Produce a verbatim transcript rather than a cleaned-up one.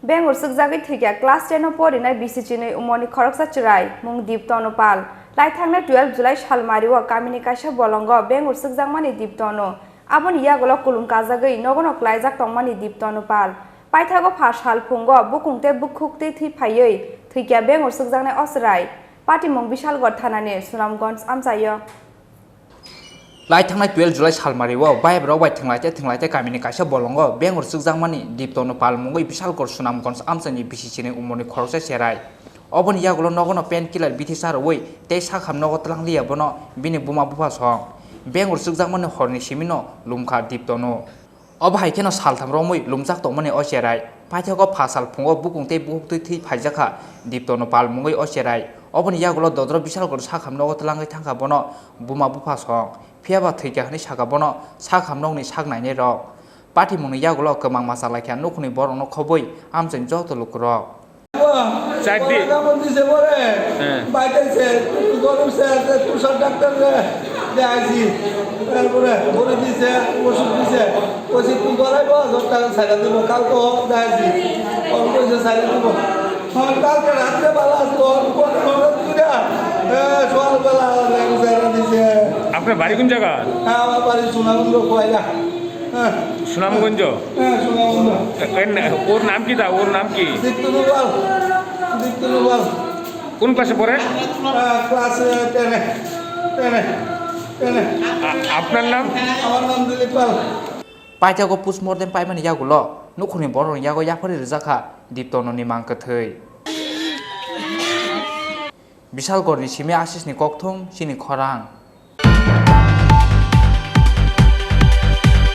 Beng ursukjagwi thwikha class ten o porinai bisi chinwi umorni khoroksa chwrai, mung Diptono Pal. Laithangnai twelve July salmario kamini kaisa bolongo beng ursukjakmani Diptono. Aboni yagulo kulum kajagwi nogono klaijak tongmani Diptono Pal. Paithago pha sal phungo bukung tei bukhuktwi thwi phaiwi thwikha beng ursukjaknai o chwrai. Patimung Bishalgarh thanani Sunamganj amchaio. Lai thangnai twelve July salmario baibrok bai thwnglaite thwnglaite kamini kaisa bolongo beng ursukjakmani Diptono Pal mungwi Bishalgarh Sunamganj amchaini bisi chinwi umorni khoroksa cherai. Oboni yagulo nogono painkiller bithi charwwi tei sakham nogo twlanglia bono bini buma bupha song. Beng ursukjakmani horni simino lumkha Diptono. Obo hai kheno saltham romwi lumjak tongmani o cherai. Paithago pha sal phungo bukung tei bukhuktwi thwi phaijakha Diptono Pal mungwi o cherai. Oboni yagulo dodro Bishalgarh sakham nogo twlangwi thangkha bono buma bupha song. Phiyaba thwikha hwnwi sakha bono sakham nokni sak nainai rok. Patimungni yagulo kwbangma chalaikha nukhungni borokno khobwi amchaini joto lukurok. চার দিন। পরে কামড় দিছে পরে। হ্যাঁ। বাইরে সে, একটু গরম সে আছে, তুষার ডাক্তার রে দেখাইছি। তারপরে বলে দিছে, ওষুধ দিছে। ওষুধ তুই করাইবো, দশ টাকা ছাড়া দিব। কালকে দেখাইছি। কম কইছে ছাড়া দিব। হ্যাঁ, কালকে রাত্রে ভালো আসলো। পরে হঠাৎ করে, হ্যাঁ, সকালবেলা ছাড়া দিছে। আপনার বাড়ি কোন জায়গা? হ্যাঁ, আমার বাড়ি সুনামগঞ্জ, কয়লা। হ্যাঁ। সুনামগঞ্জ? হ্যাঁ, সুনামগঞ্জ। এ-, এর না-, ওর নাম কি তা? ওর নাম কি? দীপ্তনু পাল। দীপ্তনু পাল। কোন ক্লাসে পড়ে? আহ, ক্লাস, আহ, ten এ। Ten এ। Ten এ। আ-, আপনার নাম? আমার নাম দিলীপ পাল। Paithago postmortem paimani yagulo nukhungni borokni yago yapharwi rwjakha Diptononi mang kwthwi. Bishalgarhni simi Ashisni kokthum chini khorang.